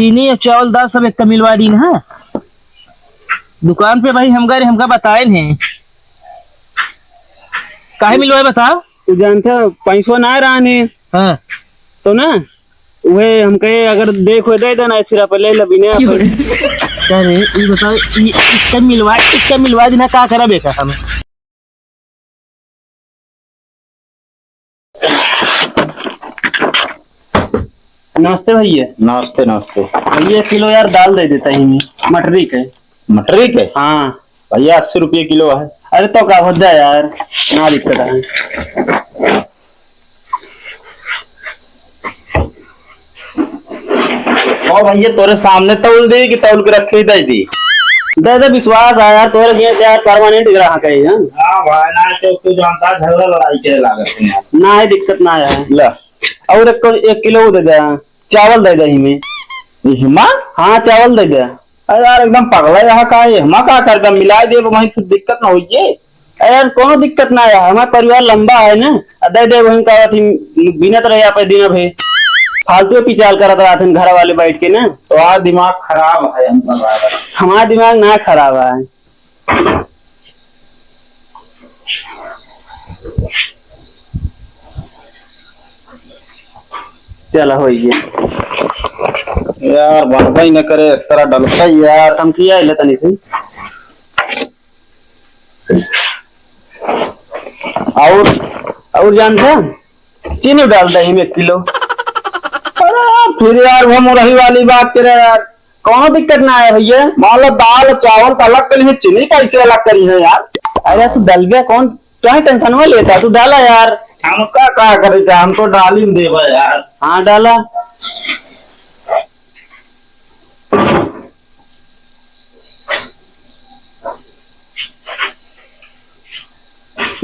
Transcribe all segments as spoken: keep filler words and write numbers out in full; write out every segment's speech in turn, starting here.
चीनी और चावल, दाल सब एक मिलवा दीन, हाँ। दुकान पे भाई हम गए, हमका बताए नहीं। काहे मिलवाए बताओ? तू जानता, पैसवा ना रहने। हाँ। तो ना, वह हमके अगर देख हो दे देना, फिर आप ले ले बिना आप। अरे, ये बताओ, ये इसका मिलवा, इसका मिलवा देना, का करा बेटा हम? नमस्ते भैया। नमस्ते, नमस्ते। भैया, एक किलो यार दाल दे देता ही, मटरी के। मटरी के? हाँ। भैया, अस्सी रुपये किलो है। अरे, तो का होता है यार, ना दिक्कत है। ओ भैया, तोरे सामने तौल दी कि तौल के रखे ही दे दी? दे दे, विश्वास है यार, तोरे लिए तो यार परमानेंट ग्राहक है, हाँ? हाँ भाई, ना तो तू जानता है, झगड़ा लड़ाई के लागत है। ना है, दिक्कत ना है। ले, और एक, एक किलो वो दे दे, चावल दे दे ही में। इहमा? हाँ, चावल दे दे। अरे यार, एकदम पगला यहाँ का है, इहमा का कर दे, मिला दे, वहीं कुछ दिक्कत ना होइए। अरे यार, कोनो दिक्कत ना है, हमारा परिवार लंबा है ना, आ दे दे, वहीं का अथी बीनत रहे आप दिन भे। फालतू पिचाल करत रहत हैं घर वाले बैठ के ना। तो आज दिमाग खराब है हमका लागत। हमारा दिमाग ना खराब है। चला, होई गया। यार, बनबे ही न करे, एक तरह डलता ही यार। हम किया है, ले तनी से। और, और जानता, चीनी डाल दे ही में एक किलो। अरे यार, फिर यार, वो मुरही वाली बात करे यार। कौनो दिक्कत ना है भैया। मान लो दाल चावल का अलग करी है, चीनी कैसे अलग करी है यार? अरे तू डलबे कौन, क्या टेंशन में लेता, तू डाला यार। हमका का करे था, हम तो डाल ही देबा यार। हाँ डाला।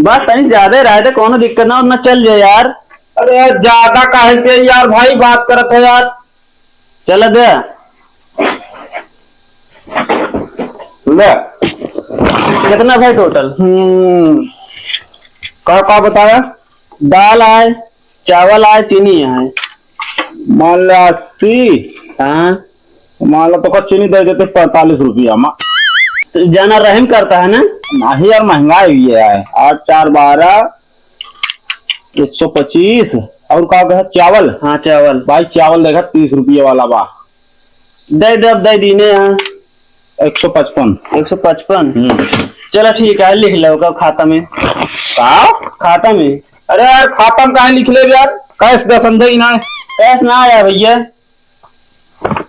बस तनी ज्यादा रहे तो कौनो दिक्कत ना, उतना चल जाए यार। अरे यार, ज्यादा काहे के यार, भाई बात करत है यार। चला दे। ले। कितना भाई टोटल? हम्म, का, का बताया? दाल आए, चावल आए, चीनी आए। मान ला अस्सी। हाँ। मान ला तो का चीनी दे देते पैंतालीस रुपया मा। तो जाना रहम करता है ना? नहीं यार, महंगा हुई है। आठ चार बारह, एक सौ पच्चीस। और का कहे, चावल? हाँ, चावल। भाई, चावल देखा, तीस रुपये वाला बा। दे दे, अब दे दीने यहाँ। एक सौ पचपन। एक सौ पचपन? हम्म। चला, ठीक है, लिख लो का खाता में। का? खाता में। अरे यार, खाता में काहे लिख ले यार? कैश दे, समझे ही ना। कैश ना आया भैया।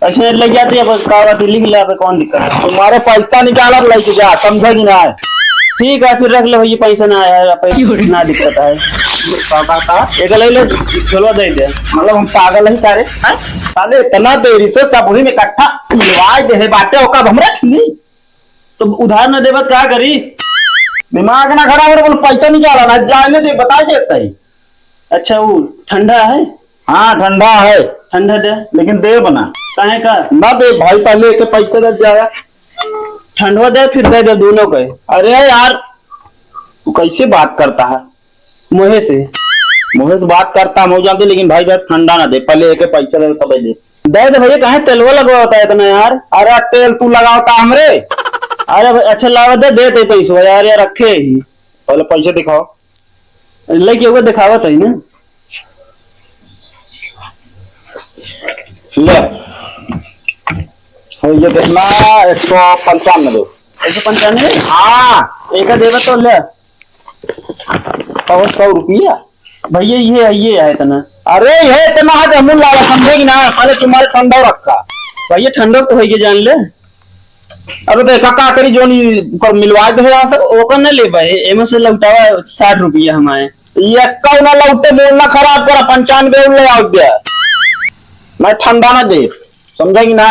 ऐसे लग जाती है, बस कागज लिख ले, आप कौन दिक्कत है? तुम्हारे पैसा निकाला, लेके जा, समझे कि ना? ठीक है, फिर रख ले भैया, पैसा ना आया है, आप क्यों रे? ना दिक्कत है। का, का, का? एक ले ले, चलो दे दे। मतलब हम पागल है सारे, हैं? साले इतना देरी से सब वही में इकट्ठा मिलवा दे है बाटे, ओका अब हम रख ली। तो उधार ना देबत का करी? दिमाग ना खराब हो, बोल पैसा निकाला ना, जाने दे, बता देता ही। अच्छा, वो ठंडा है? हाँ, ठंडा है। ठंडा दे। लेकिन देब ना। काहे का? ना दे भाई, पहले एक पैसा दे जाया। ठंडवा दे, फिर दे दे दोनों के। अरे यार, तू कैसे बात करता है? मोहे से। मोहे से बात करता हम हो जाते, लेकिन भाई, भाई ठंडा ना दे, पहले एक पैसा दे, तब दे। दे दे भैया, काहे तेलवा लगवा होता है इतना यार? अरे तेल तू लगावता हमरे। अरे भाई, अच्छा लावा दे, दे दे पैसा यार, यार रखे ही। पहले पैसे दिखाओ। लेके ओके दिखावत है ना। ले। हो ये कितना? एक सौ पंचानबे। एक सौ पंचानबे? हाँ। एक देवे तो ले। और सौ रुपया? भैया, ये है, ये है इतना। अरे, ये इतना है कि हमू लाला समझे कि ना, पहले तुम्हारे ठंडा रखा। भैया, ठंडा तो है, ये जान ले। अरे देखा का करी, जोन ई ऊपर मिलवा दे यहाँ से। ओकर न लेबे, एमे से लौटावा साठ रुपया हमारे। ये कौ ना लौटे, मूड ना खराब करा, पंचानबे ले आओ दे। मैं ठंडा ना दे, समझे कि ना?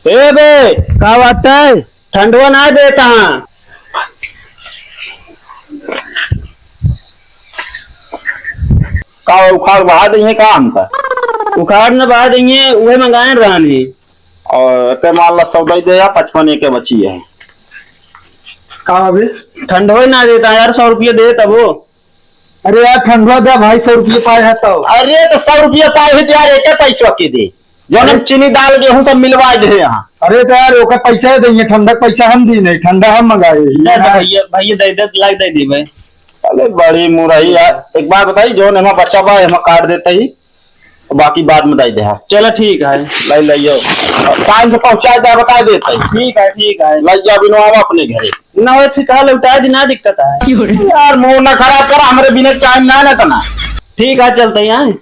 ए बे, का बात है? ठंडवा ना देता हाँ। का उखाड़ बहा देंगे का हमका? उखाड़ न बहा देंगे, उहे मंगाए रहनी। और एके मान ला सौ दे दे या पचपन एके बची है। का अभी? ठंड होई ना देता यार, सौ रुपये दे तब वो। अरे यार, ठंडवा दे भाई, सौ रुपये पाए है तो। अरे तो सौ रुपये पाए है तो यार, एक पैसवा के दे, जौन हम चीनी, दाल, गेहूं सब मिलवा दे यहाँ। अरे तो यार, ओकर पैसा ही देंगे, ठंडा के पैसा हम दी नहीं, ठंडा हम मंगाए। ले तो हाँ। भैया, भैया दे दे, लाई दे दी भाई। अरे बड़ी मुरई यार, एक बात बताई, जौन एमा बचा बा, एमा काट देते ही, बाकी बाद में दे दे। चलो ठीक है। ले लियो, टाइम से पहुंचा दे, बता देते ही। ठीक है, ठीक है। ले जा बिनवा अपने घरे। ना हो ठीक है, लौटा दी, ना दिक्कत है। यार मुंह ना खराब करा, हमरे बिना टाइम ना ना तना। ठीक है, चलते ही हैं।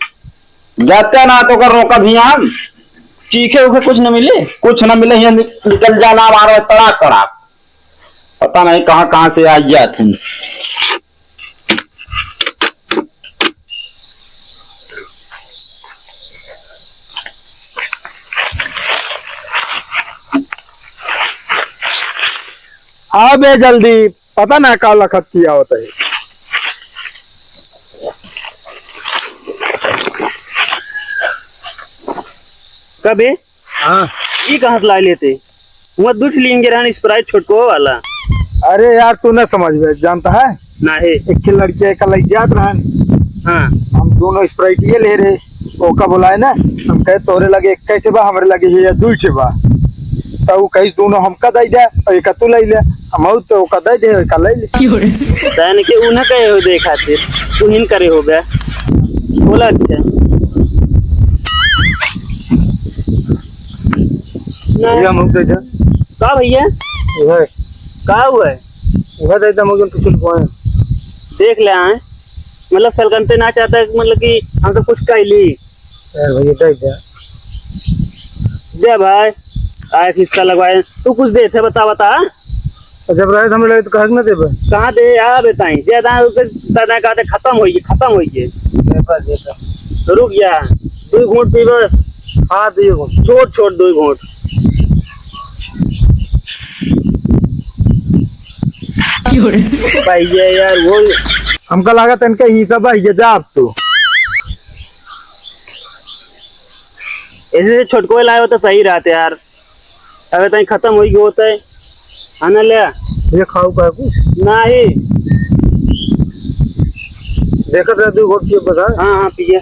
जाते ना तो कर रोका भी हम। चीखे उखे कुछ न मिले? कुछ न मिले, यहाँ नि-, निकल जाना हमारा तड़ाक तड़ाक। पता नहीं कहाँ कहाँ से आ गया थे। हाँ बे, जल्दी, पता ना का लखत किया होता है। कबे? हाँ। ई कहाँ से ला लेते? वहाँ दूध लेंगे रहन Sprite छोटको वाला। अरे यार, तू ना समझ में जानता है? ना है। एक लड़के का लग जात रहन। हाँ। हम दोनों Sprite ये ले रहे। ओका बुलाए ना, हम कहे, "तोरे लगे एक ठे बा, हमरे लगे ये दुई ठे बा।" तो ऊ कही, "दोनों हमका दे दे, और एक तू ले ले।" हम तो ओका दे दे, ओका ले ले। क्यों रे? तैन के ऊ ना कहे हो दे खातिर, तू हिन करे हो बे। बोला अच्छा। ना। ये हम दे दे। का भैया? ये है। का हुआ है? उहे दे दे, मुझे कुछ को है। देख ले आए, मतलब सलगनते ना चाहता है, मतलब कि हम तो कुछ कह ली। यार भैया, दे दे। दे भाई, आए हिस्सा लगवाए, तू कुछ दे थे, बता, बता। और जब रहे तो हमें लगे तो कहे ना देबे। कहाँ दे, आ बेताई, दे दा, उसे दादा कहते खत्म होइए, खत्म होइए। दे दे, दे दे। रुक जा, दो घूंट पी बस। हाँ, दो घूंट। छोट, छोट दो घूंट। क्यों रे? भैया यार, वो हमका लागत इनके ही सब है, ये जा अब तू। ऐसे से छोटको लाए हो तो सही रहते यार। अबे तई खत्म होई गयो होता है। आना ले। ये खाऊ का कुछ? नहीं। देखत रह, दो घोट पिए बता। हाँ, हाँ, पिए।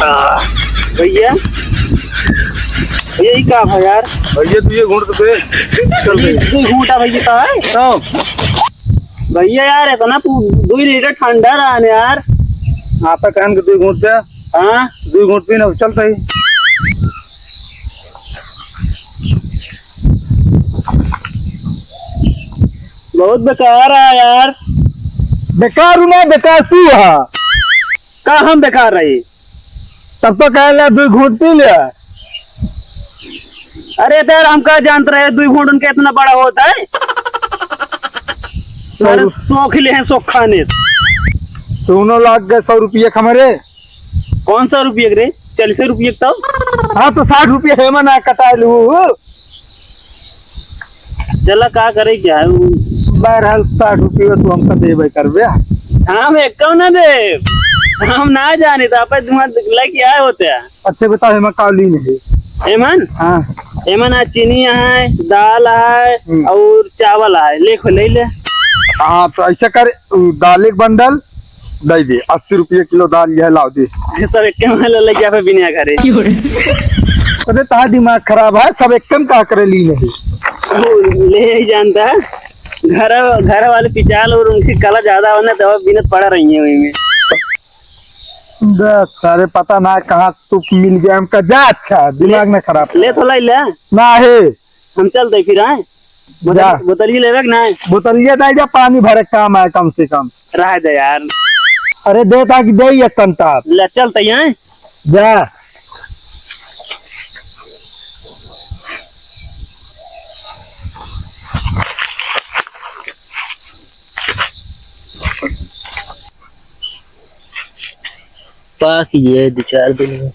आ, भैया, भैया, ई का भा यार? भैया, तू ये घूंट तो दे। चल भैया। दो घूंटा भैया का है? तो? भैया यार, इतना पू-, दो लीटर ठंडा रहा न यार। आपा कहन के दो घूंट दे। हाँ? दो घूंट पी ना, चलता ही। बहुत बेकार है यार। बेकार हूँ ना, बेकार तू है। का हम बेकार रही? तब तो कह ले, दो घूंट पी ले। अरे तो यार, हम का जानत रहे, दो घूंट उनके इतना बड़ा होता है? सारे सौ शौक ले हैं, शौक खाने। दोनों लाग गए सौ रुपये के हमारे। कौन सा रुपये के रे? चालीस रुपये के तब। हाँ, तो साठ रुपये है, मना कटा लू। चला, का करे, क्या है वो? बहरहाल, साठ रुपये तो हमका देबे करबे। हम एक ना दे, हम ना जाने, तो आप तुम्हारे लेके आए होते हैं। अच्छा, बताओ, एमा का लीन है? एमन? हाँ। एमन आज चीनी है, दाल है, हम्म। और चावल है, ले खो, ले ले। हाँ, तो ऐसा कर, उ, दाल एक बंडल दे दे, अस्सी रुपये किलो दाल यह लाओ दे। सब एक के वाला ले जा, फिर बिना घरे। क्यों रे? अरे, तार दिमाग खराब है, सब एक कम का करे ली नहीं। वो ले ही जानता है, घर, घर वाले पिचाल और उनकी कला ज्यादा होना, तो अब बिनत पड़ा रही है वही में। बस, अरे, पता ना कहाँ तू मिल गया हमका। जा, अच्छा, दिमाग ले, ना खराब ले कर। थोड़ा ही ले। ना है। हम चलते फिर, आए? बोतल-, जा। बोतलिया लेवे के ना है? बोतलिया दे जा, पानी भरे काम आए कम से कम। रह दे यार। अरे, दे ताकि दे ये कंटा। ले, चलते ही, आए? जा। पाक ये दो चार दिन में।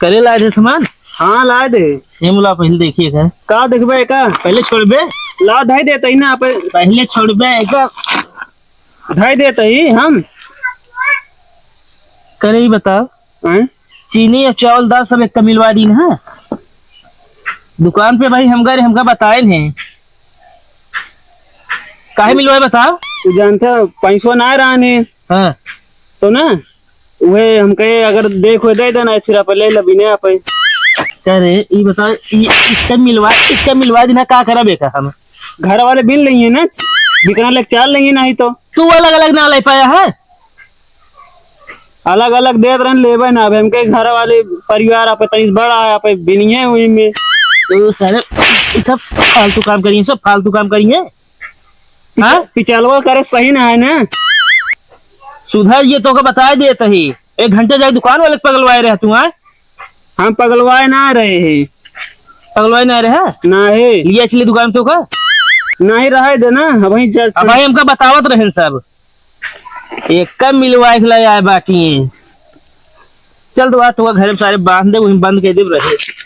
करे लाए थे सामान? हाँ, लाए थे। ये मुला पहले देखिए का। का देखबे का? पहले छोड़बे। ला, धई देते ही ना, आप पहले छोड़बे का। धई देते ही हम। करे ही बता। हैं? चीनी और चावल दाल सब एक मिलवा दीन है दुकान पे। भाई हम गए, हमका बताए नहीं। काहे मिलवाए बताओ? तू जानता, पैसवा ना रहने। हाँ। तो ना, उहे हम कहे, अगर देख हो दे देना, फिर आप ले ले, बिने आप। करे, ई बता, ई इक्का मिलवा, इक्का मिलवा देना, का करब एका हम? घर वाले बिन लेंगे ना, बिकना लेके चाल लेंगे, नहीं तो। तू अलग अलग ना ले पाया है? अलग अलग देत रहन, लेबे ना। अब हमके घर वाले परिवार आप तनी बड़ा है, आप बिनिए हुई में। तो सारे, ई सब फालतू काम करिए, सब फालतू काम करिए। हाँ? पिछलवा करे सही ना है ना। सुधर ये, तोका बताए देत ही, एक घंटे जाके दुकान वाले के पगलवाए रहे तू, हाँ? हम पगलवाए ना रहे हैं। पगलवाए ना रहे? ना है। लिया चलिए दुकान पे का? नहीं रहे दे ना, अब वहीं चल। अब भाई हमका बतावत रहन सब। एक कम मिलवाए के ले आए बाकी। चल तो बात हुआ, घर में सारे बांध दे, वहीं बंद कर दे रहे।